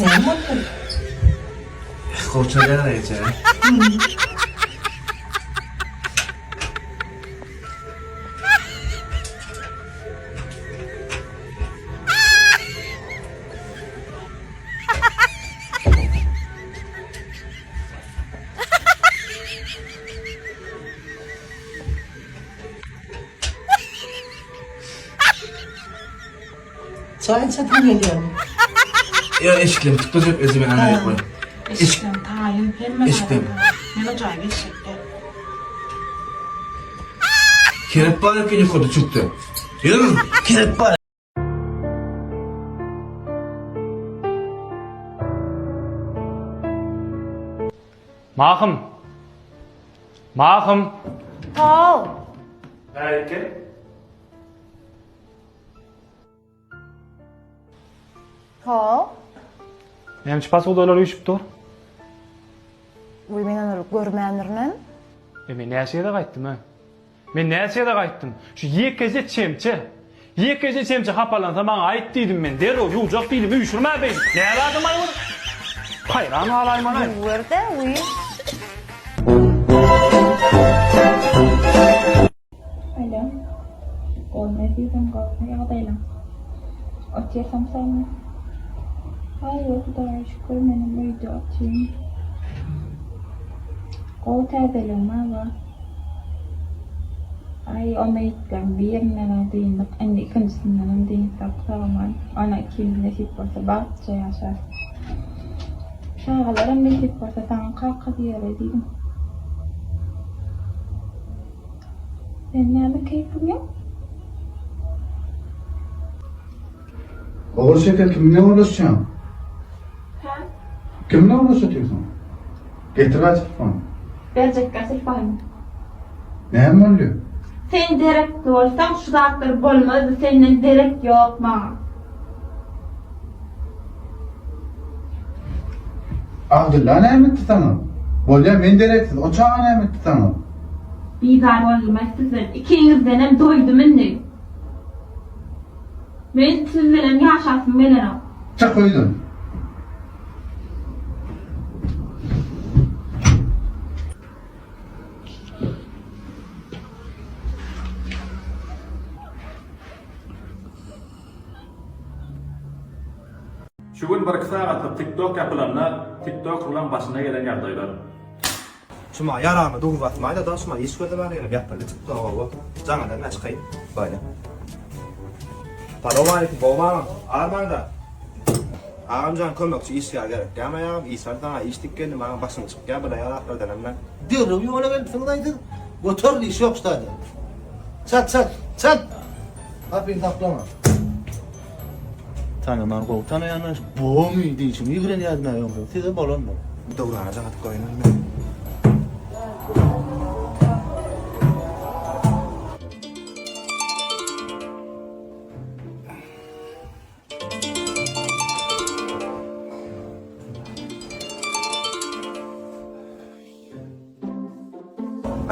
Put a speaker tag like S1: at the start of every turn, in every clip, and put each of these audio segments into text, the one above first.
S1: Näme bolupdyr?
S2: Gowy çalýar eje.
S1: Çaý içesim gelýärmi?
S2: Ýa eşiklerimi tutdurjak özüme ana ýok.
S3: Eşiklerim taýyn, hemme zady
S2: Eşiklerim.
S3: taýyn. Men o jaýa geçjek däl.
S2: Kerep bar eken ýokarda çükde. Ýör, kerep bar.
S4: Mahym! Mahym!
S5: How?
S4: Bärik gel.
S5: How?
S4: Näme üçin posudalar üýşüp dur?
S5: Uý, men olary görmändirinem.
S4: E, men näçe gezek aýtdym, hä? Men näçe gezek aýtdym? Şu ýekeje çemçe, ýekeje çemçe hapalansa maňa aýt diýdim men. Derrew ýuwjak diýdim, üýşürmä beýdip. Näme adam-aý ol? Haýran galaýman-aý.
S5: Ýuwber-dä, uý.
S6: Alo. Gowymy ezizim, gowumy ýagdaýlaň? Otyrsyň sagmy? Haýwa, Hudaýa şükür, menem öýde otyryn. Gowy täzeligim-ä bar. Aý, o meýitleň birinden-ä dyndyk, indi ikinjisindenem dynsak sag-aman. Ana ikimiz nesip bolsa bagtja ýaşarys. Çagalaram nesip bolsa saňa kaka diýer ezizim. Sen näme keýpiň ýok?
S7: Ogulşeker kim bilen gürleşýäň?
S6: Hä?
S7: Kim bilen gürleşip otyrsyň? Getir bä telefony.
S6: Berjekkä telefonymy.
S7: Näme boldy?
S6: Sen derekli bolsaň şu zatlar bolmazdy senden derek ýok maňa.
S7: Abdylla näme etdi saňa? Bolýa men dereksiz, o çaga näme etdi saňa?
S6: Bizar boldum-aý sizden. Ikiňizdenem doýdum indi. Men siz bilen ýaşasym gelenok.
S7: Çyk öýden.
S4: Şu gün birki sagatlyk TikTok ýapylanda TikTokerlaň başyna gelen ýagdaýlar.
S2: Şuma ýaramy duz basmaýda da şuma iş gözlemän gelip ýapyldy çykdy oba. Jaňadan men çykaýyn. Bolýa. Salowmaleýkim gowy agam. Armaňda. Agamjan kömekçi işgär gerek dämi agam iş alsaňa iş dik geldim agam başym çykýa bile ýaratlardanam men.
S8: Derrew ýola gelipsiňiz-aý siz. Göterin iş ýok şu taýda. Çat çat çat. Gapyny saklama. Tanaman gowy tanaýanlar bomy diýşiňi ýigrenýärdim-ä ýogsam size bolandyr.
S2: Bu döwrana jaň atyp goýaýyn men.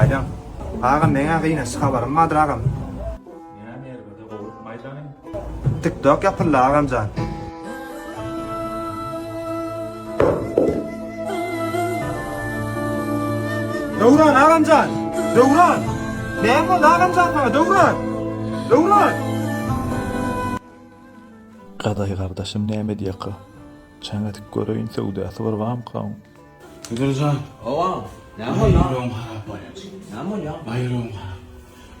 S2: Aýdaň. Agam meňä gynançly habarym bardyr agam.
S4: Näme erbede gowrukmaý janyň.
S2: Tiktok ýapyldy agamjan. Döwran agamjan! Döwran! Näme boldy agamjan saňa Döwran! Döwran!
S9: Gadaý gardaşym näme edýäka? Jaň edip göreýin söwdasy bir bamyka oň?
S10: Müdirjan.
S11: Hawa, näme boldy?
S10: Baýragyň harap bolýar.
S11: Näme bolýar?
S10: Baýragyň harap.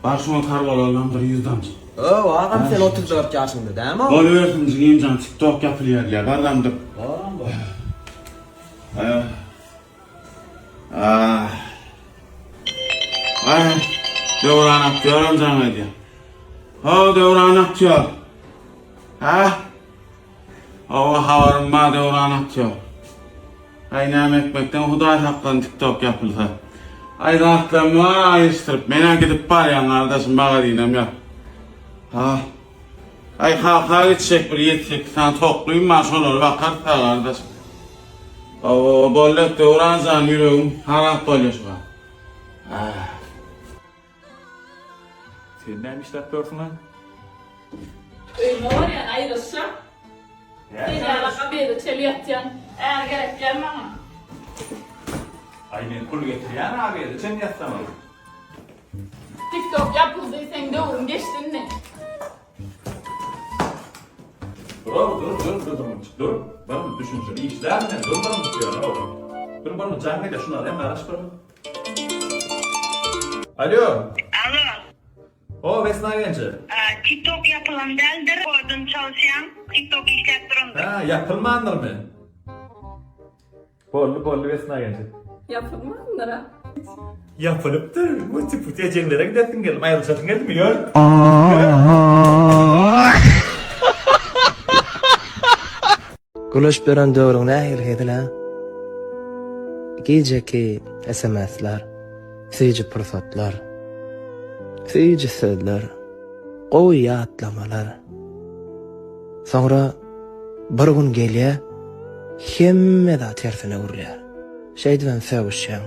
S10: Bar şuňa karwalaldan bir ýüz damjy.
S11: Öw, agam sen 34 ýaşyňda dämi?
S10: Bolubersin jigimjan tiktok ýapylýar diýýär. Bar damdyr.
S11: Baram bar.
S10: Ah. Ay, Döwran aktýoram jaň edýär. Ho, Döwran aktýor. Ha? Hawa, habarym bar, Döwran aktýor. Aý, näme etmekden Hudaý saklasyn TikTok ýapylsa. Aý, zatlarymy bar aýyşdyryp, men-ä gidip barýan gardaşym, magazinem ýap. Ha. Aý, kaka gitjek bir ýedi-sekiz sany toklym bar, şolary bakarys-a gardaşym. Hawa, boldy, Döwran jan, ýüregim harap bolýar şu wagt. Ah.
S9: Sen näme işläp ýörsüň-ä?
S3: Öýüme barýan aýrylyşjak.
S6: Sen ýalak obeda çeli ýatýan. Är gerek däl maňa.
S9: Aý men pul getirýän obeda çen ýatsamam.
S6: Tiktok ýapyldy seň döwrüň geçdi indi.
S9: Dur dur dur dur dur dur bir düşünjeli işlär men dur bir minut ýöne ol. Dur bir minut jaň edýär şuny alayım garaş bir minut. Alo.
S1: Alo.
S9: O Vesna genje.
S1: TikTok ýapylan däldir. Kodun çalyşýan TikTok işläp durandyr.
S9: Ha ýapylmandyrmy? Boldy boldy Vesna genje.
S6: Ýapylmandyr a.
S9: Ýapylypdyr. Bu tip ejeňlere gidesiň geldi, aýrylyşasyň geldimi? Ýör.
S11: Gülüşip ýören döwrüň nähili hezil a? Gijeki sms-ler, süýji pursatlar, süýji sözler, gowy ýatlamalar. Soňra bir gün gelýär, hemme zat tersine öwrülýär. Şeýdibem sögüşýäň.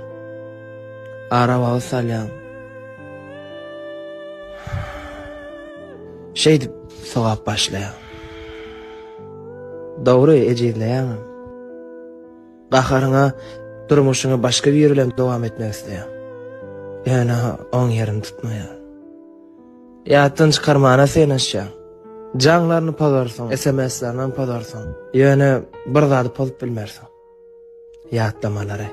S11: Ara wagt salýaň. Şeýdip sogap başlaýaň. Dogry, ejizleýäňem. Gaharyňa durmuşyňy başga biri bilen dowam etmek isleýäň. Ýöne oň ýerini tutmaýar. Ýatdan çykarmana synanyşýaň. Jaňlaryny pozarsyň, SMS-lerinem pozarsyň. Ýöne bir zady pozup bilmersiň. Ýatlamalary.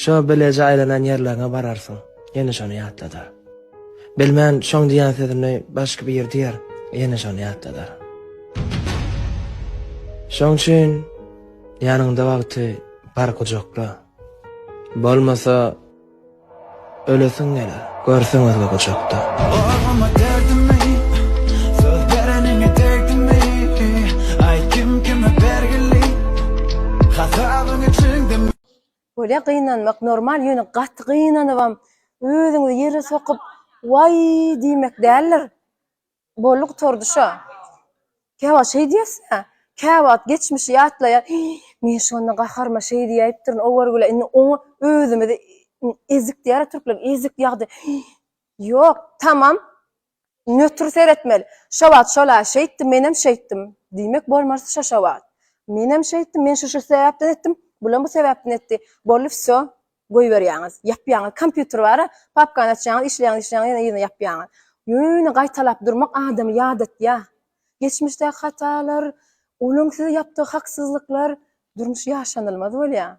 S11: Şo bileje aýlanan ýerleriňe bararsyň, ýene şony ýatladar. Bilmän şoň diýen sözüni başga biri diýer, ýene şony ýatladar. Şoň üçin ýanyňda wagty bar gujakla. Bolmasa Ölesiň geler, görseň özge gujakda.
S12: Gozgama derdimi, söz bereniňe degdimi Aýt kim kime bergili, hasabyň içiňdemi.
S5: Bolýa gynanmak normal ýöne gaty gynanybam özüňizi ýere sokup waý diýmek däldir. Boldy gutardy şo. Käwagt şeý diýersiň-ä. Käwagt geçmişi ýatlaýar, Hiý, men şonda gaharyma şeý diýäýipdirin, o görgüle indi oňa özümizi ezik diýer-ä türkler, ezik ýagdaý. Hiý, ýok, tamam, nötr seretmeli. Şo wagt şol-a şeýtdi, menem şeýtdim diýmek bolmaz şo şo wagt. Menem şeýtdim, men şu-şu sebäpden etdim, bulam bu sebäpden etdi. Boldy, wsýo. Goýberýäňiz, ýapýaňyz. Kompýuter bar-a, papkany açýaňyz, işleýäňiz, işleýäňiz, ýene yzyna ýapýaňyz. Ýöne gaýtalap durmak adamy ýadatýar. Geçmişdäki hatalar, olaň size ýapdygy haksyzlyklar durmuş ýaşanylmaz bolýar.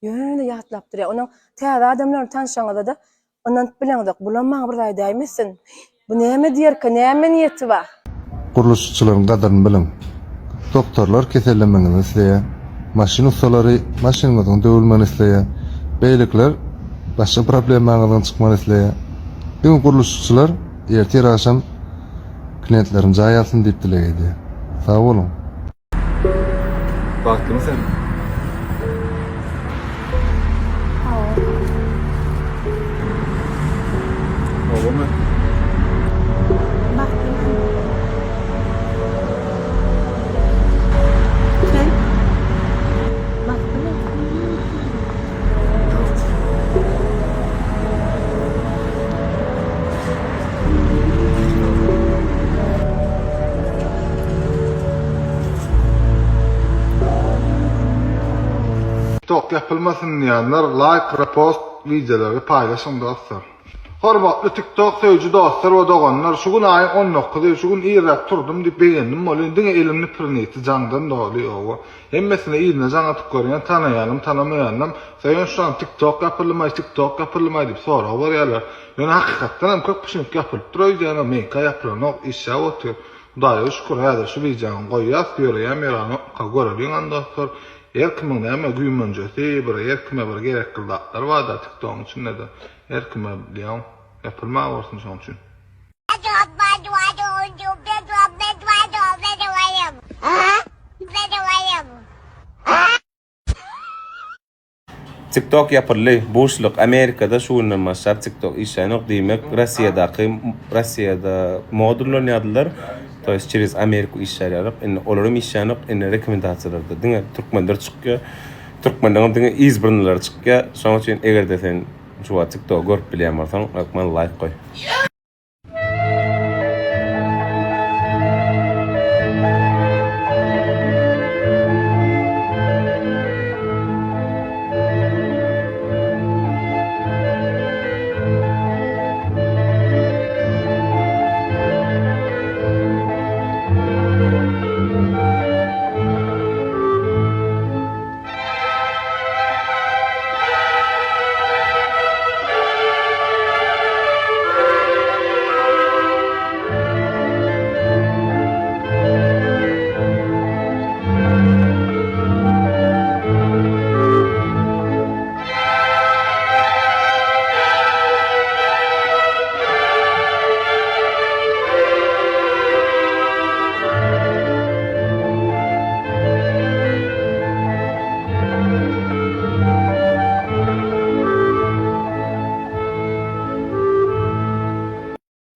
S5: Ýöne ýatlap durýar. Onuň täze adamlar bilen tanyşaňyzda-da ynanyp bileňzok. Bulam maňa bir zat edäýmesin. Bu näme diýerkä, näme niýeti bar?
S7: Gurluşykçylaryň gadyryny biliň. Doktorlar kesellemegiňizi isleýär. Maşyn ussalary maşynyňyzyň döwülmegini isleýär. Beýlekiler başga problemaňyzyň çykmagyny isleýär. Diňe gurluşykçylar ertir agşam kliýentlerim jaý alsyn diýip dileg edýär. Sag boluň.
S9: Bagtlymy sen?
S5: Hawa.
S9: Hawamy?
S5: Bagtly men. Sen? Bagtlymy?
S7: Tiktok ýapylmasyn diýenler laýk repost wideolary paýlaşyň dostlar. Hormatly tiktok söýüji dostlar we doganlar şu gün aýyň on dokuzy şu gün irräk turdum diýip begendim welin diňe elim nipriniti jaňdan doly owo hemmesine yzyna jaň atyp görýän tanaýanym tanamaýanam söýen şulam tiktok ýapyldymaý tiktok ýapyldymaý diýip sorag berýärler Ýöne hakykatdan hem köp kişiňki ýapylypdyr öýdýänem, meňkä ýapylanok, işläp otyr. Hudaýa şükür, häzir şu wideony goýýas, ýöreýäm ýöräňokmyka göreliň hany dostlar. Her kimiň näme güýmenjesi, bir her kime bir gerekli zatlar barda tiktogyň içindede. Her kime bilýäň, ýapylmaga bolsun şoň üçin.
S13: Tiktok ýapyldy. Buşluk, Amerikada şu günden başlap TikTok işlänok, diýmek Rossiýadaky Rossiýada mod ulanýardylar, to ýest çerez Ameriku işlär ýalyk, indi olaram işlänok, indi rekomendasiýalarda diňe türkmenler çykýar, türkmenleriňem diňe izbranlylary çykýar, şonuň üçin egerde sen şu wagt TikToky görüp bilýän bolsaň hökman laýk goý.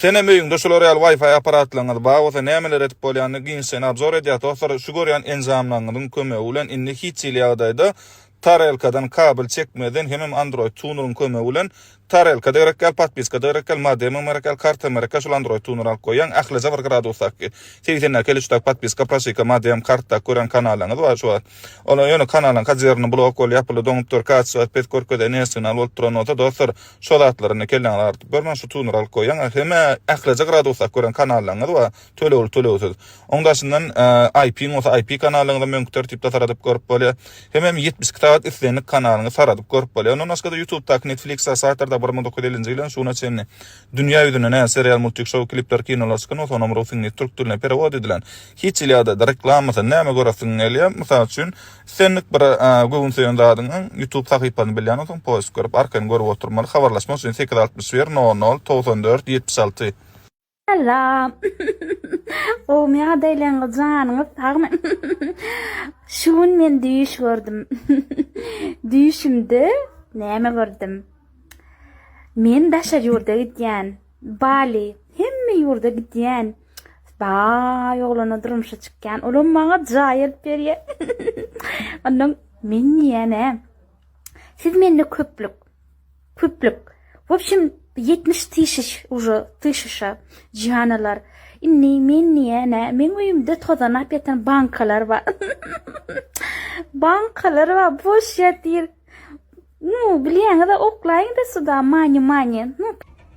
S7: Senem öýüňde şular ýaly Wi-Fi apparatlaryňyz bar bolsa nämeler edip bolýanyny giňişleýin obzor edýäs dostlar. Şu görýän enjamlaryňyzyň kömegi bilen indi hiç hili ýagdaýda tarelkadan kabel çekmezden hemem Android tuneryň kömegi bilen tarelka-da gerek däl, podpiska-da gerek däl, modemem gerek däl, kartam gerek däl, şol Android tuner alyp goýýaň ählije bir gradusdaky segsendäki 53-däki podpiska, proşika, modem, kartdaky görýän kanallaryňyz bar şu wagt. Olar ýöne kanalyň kajerini blok bolup ýapyldy doňup dur kaçyp pes görkezýär ne signal bolup duran bolsa dostlar şo zatlary indi kelläňizi agyrdyp görmäň şu tuner alyp goýaň hemme ählije gradusdak gören kanallaryňyz bar tölegli tölegsiz oň daşyndan IP-iň bolsa IP kanalyňyzam öňki tertipde saradyp görüp bolýar hemem 72 sagat islendik kanalyňy saradyp görüp bolýar ondan başgada ýutubdaky netflix saýtlarda 1950-nji ýyldan şu güne çenli Dünýä ýüzünde näme serial multik şou klipler kinolar çykan bolsa onam rus iňlis türk diline perewod edilen hiç hili ýagdaýda reklamasy näme göresiň gelýä mysal üçin islendik bir göwün söýen zadyňyň ýutub sahypasyny bilýän bolsaň poisk görüp arkaýyn görüp oturmaly habarlaşmak üçin 8 61 00 94 76.
S6: Salam. Gowmy ýagdaýlaryňyz janyňyz sagmy? Şu gün men düýş gördüm. Düýşümde näme gördüm? Men daşary ýurda gidýän. Bali, hemme ýurda gidýän. Baý oglana durmuşa çykýan. Olam maňa jaý alyp berýär. Ondan men diýýän-ä. Siz mende köplük. Köplük. W obşem 70 tyşyş uje tyşyşa janalar. Indi men diýýän-ä, meň öýümde tozanap ýatan bankalar bar. Bankalar bar, boş ýatyr. Nu, bilýäňiz-ä, oklaýyň-da suda, mani-mani. Nu.